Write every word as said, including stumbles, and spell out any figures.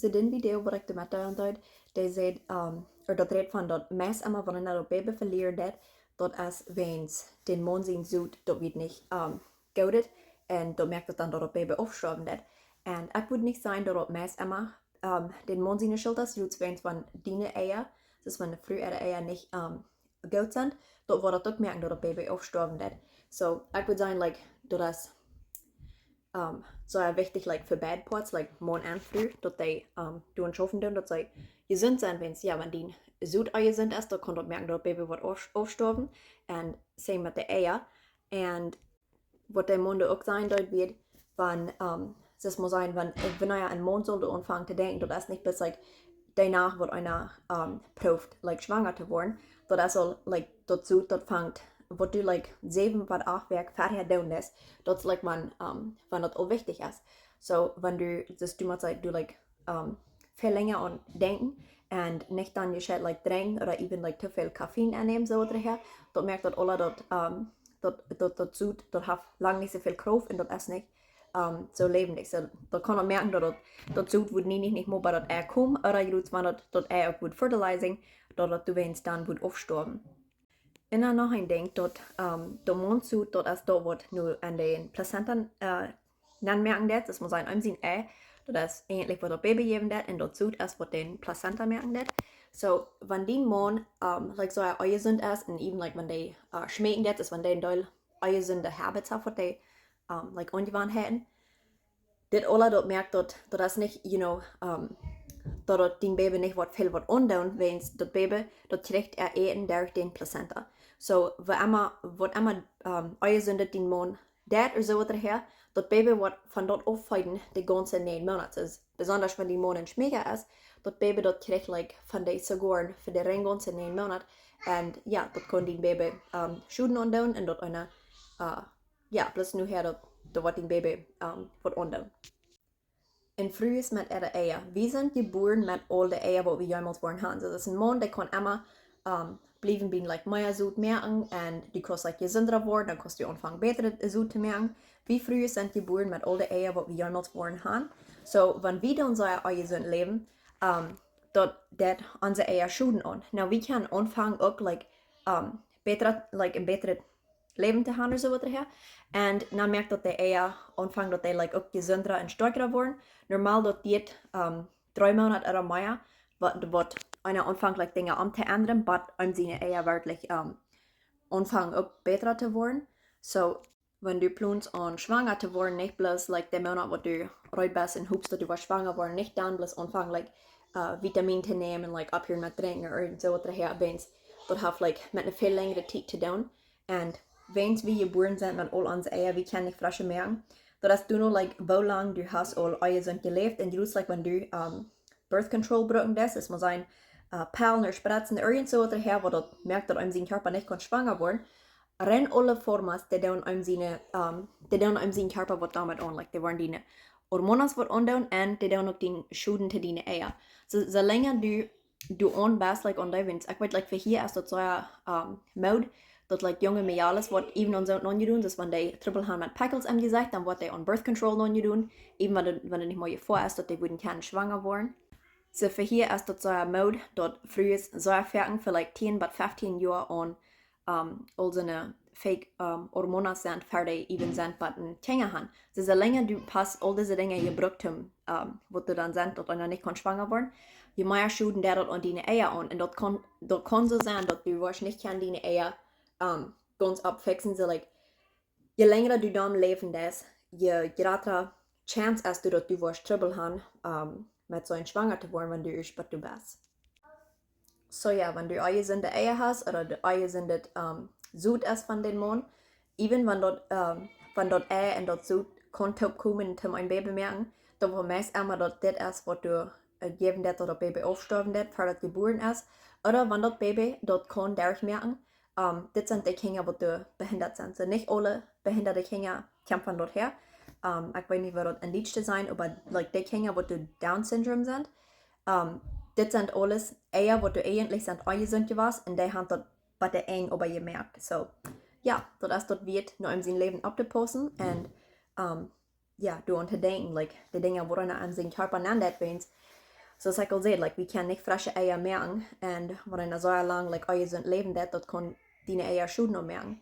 Soo, dän Video waut ekj doa met deelen deed, dee säd, um, ooda daut räd von daut meist emma wan eena daut Baby velieren deit, daut es wäajens dän Maun sien Sot, daut wia nich, um, goodet, un daut moakt daut dan daut daut Baby aufstoawen deit. Un ekj wudd nich sajen daut daut meist emma, um, dän Maun siene Schult es, jrods wäajens wan diene Eia, daut es wan de Fru äare Eia nich, um, goot sent, daut woat daut uk moaken daut daut Baby aufstoawen deit. Soo, ekj wudd sajen, like, daut es, um, soo sea wichtich, like, fa beid Parts, like, Maun un Fru, daut dee, um, doaraun schaufen doonen, daut see jesunt sent, wäajens, jo, wan dien Sot onjesunt es, daut kaun daut moaken daut daut Baby woat auf-, aufstoawen. Un same met de Eia. Un waut de Maun doa uk sajen deed, wia, wan, um, daut mott sennen, wan, wan eena een Maun sull doa aunfangen to denkjen, daut es nich bloos, like, dee Nacht waut eena, um, prooft, like, schwanga to woaren. Daut es aul, like, daut Sot, daut fangt, waut du, like, säwen bat acht Wäakj verhäa doonen deist, daut es, like, wan, um, wan daut aul wichtich es. Soo, wan du, daut du motst, like, du, like, um, väl lenja aun denkjen un nich dan jescheit, like, drinkjen ooda even, like, too väl Koffein aunnämen, soo waut doahan, daut moakt daut aula daut, um, daut, daut, daut Sot, daut haft lang nich soo väl Krauft un daut es nich, um, soo läwendich. Soo, daut kaun daut moaken daut, daut, daut Sot woat nie, nich, nich mea bie daut Ei komen, ooda jrods wan daut, daut Ei uk woat fertilizing, daut daut doawäajens dan woat aufstoawen. Un dan noch een Dinkj, daut, um, de Maun sien Sot, daut es daut waut nu aun de Placenta, uh, nenmoaken deit, daut mott sennen, om sien Ei, daut es eejentlich waut daut Baby jäwen deit, un daut Sot es waut de Placenta moaken deit. Soo, wan dien Maun, um, like, soo onjesunt es, un even, like, wan dee, uh, schmeeken deit, es wan dee een Deel onjesunde habits haft, waut dee, um, like, Aunjewanheiten, dit aula daut moakt daut, daut es nich, you know, um, daut, daut dien Baby nich waut väl woat aundoonen, wäajens daut Baby, daut kjricht äa Äten derch dän Placenta. Soo, waut emma, waut emma, um, onjesundet dien Maun deit ooda soo waut doahan, daut Baby woat von daut auffeeden de gaunze näajen Moonat. Soo, besonda wan dien Maun een Schmeekja es, daut Baby daut kjricht, like, von de Zigoaren fa de rein gaunze näajen Moonat. Un jo, daut kaun dien Baby, um, Schoden aundoonen un daut eena, uh, jo, bloos nohäa daut, daut woat dien Baby, um, waut aundoonen. Un Frues met äare Eia. Wie sent jebuaren met aul de Eia waut wie jemols woaren han. Soo, daut es een Maun, dee kaun emma, um, bliewen bie, like, mea Sot moaken un du kaust, like, jesunda woaren, dan kaust du aunfangen bätre Sot to moaken. Wie Frues sent jebuaren met aul de Eia waut wie jemols woaren han. Soo, wan wie dan soo onjesunt läwen, um, daut, daut onse Eia Schoden aun. Nu, wie kjennen aunfangen uk, like, um, bätre, like, een bätret Läwen to han ooda soo waut doahan. Un dan moakt daut de Eia aunfangen daut dee, like, uk jesunda un stoakja woaren. Normal daut diet, um, dree Moonat ooda mea, waut, waut eena aunfangt, like, Dinja om to endren, bat om siene Eia werkjlich, um, aunfangen uk bätre to woaren. Soo, wan du plonst aun schwanga to woaren, nich bloos, like, de Moonat waut du reed best un hopst daut du woascht schwanga woaren, nich dan bloos aunfangen, like, uh, Vitamine to nämen un, like, opphieren met drinkjen ooda soo waut doahan, wäajens daut haft, like, met eene väl lenjre Tiet to doonen. Un wäajens wie jebuaren sent met aul onse Eia, wie kjennen nich fresche moaken. Daut es dan aul, like, woo lang du hast aul onjesunt jeläft un jrods, like, wan du, um, birth control brucken deist, daut mott sennen, uh, Pellen ooda Spretzen, irjent soo waut doahan, waut daut moakt daut om sien Kjarpa nich kaun schwanga woaren. Rein aule Formas, dee doonen om siene, um, dee doonen om sien Kjarpa waut doamet aun, like, dee woaren diene Hormonen waut aundoonen un dee doonen uk dän Schoden to diene Eia. Soo, soo lang du, du aun best, like, aun dee, wäajens, ekj weet, like, fa hia es daut soo, um, Mood, daut, like, junge Mejales woat even aun soo aunjedonen, daut wan dee Trubbel han met Pekjels em Jesecht, dan woat dee aun birth control aunjedonen, even wan et, wan et nich mea jefoa es, daut dee wudden kjennen schwanga woaren. Soo, fa hia es daut soo Mood, daut Frues soo foaken fa, like, tieen bat feftieen Joa aun, um, aul soone fake, um, Hormonen sent, ver dee even sent, waut een Kjinja han. Soo, soo lang du hast aul dise Dinja jebrukt, um, um, waut du dan sent, daut eena nich kaun schwanga woaren, je mea Schoden deit daut aun diene Eia aun. Un daut kaun, daut kaun soo sennen, daut du woascht nich kjennen diene Eia, um, gaunz oppfixen. Soo, like, je lenja du dan läwen deist, je jratre Chance hast du, daut du woascht Trubbel han, um, met soo schwanga to woaren, wan du ieescht bat du best. Soo jo, wan du onjesunde Eia hast, ooda daut onjesundet, um, Sot es von dän Maun, even wan daut, um, wan daut Ei un daut Sot kaun toopkomen toom een Baby moaken, dan woat meist emma daut dit es waut du, uh, jäwen deit daut daut Baby aufstoawen deit, ver daut jebuaren es, ooda wan daut Baby daut kaun derchmoaken, um, dit sent dee Kjinja waut doa behindat sent. Soo, nich aule behindade Kjinja kjemt von doa häa. Um, ekj weet nich waut daut en Dietsch to sajen, oba, like, dee Kjinja waut doa Down Syndrome sent, um, dit sent aules Eia waut doa eejentlich sent onjesunt jewast un dee han daut bat de Enj oba jemoakt. Soo, jo, daut es daut wieet, no om sien Läwen opptopaussen un, um, jo, doaraun to denkjen, like, dee Dinja woaren om sien Kjarpa aun deit, wäajens So aus ekj aul säd, like, wie kjennen nich fresche Eia moaken. Un wan eena soo lang, like, onjesunt läwen deit, daut kaun diene Eia Schoden moaken.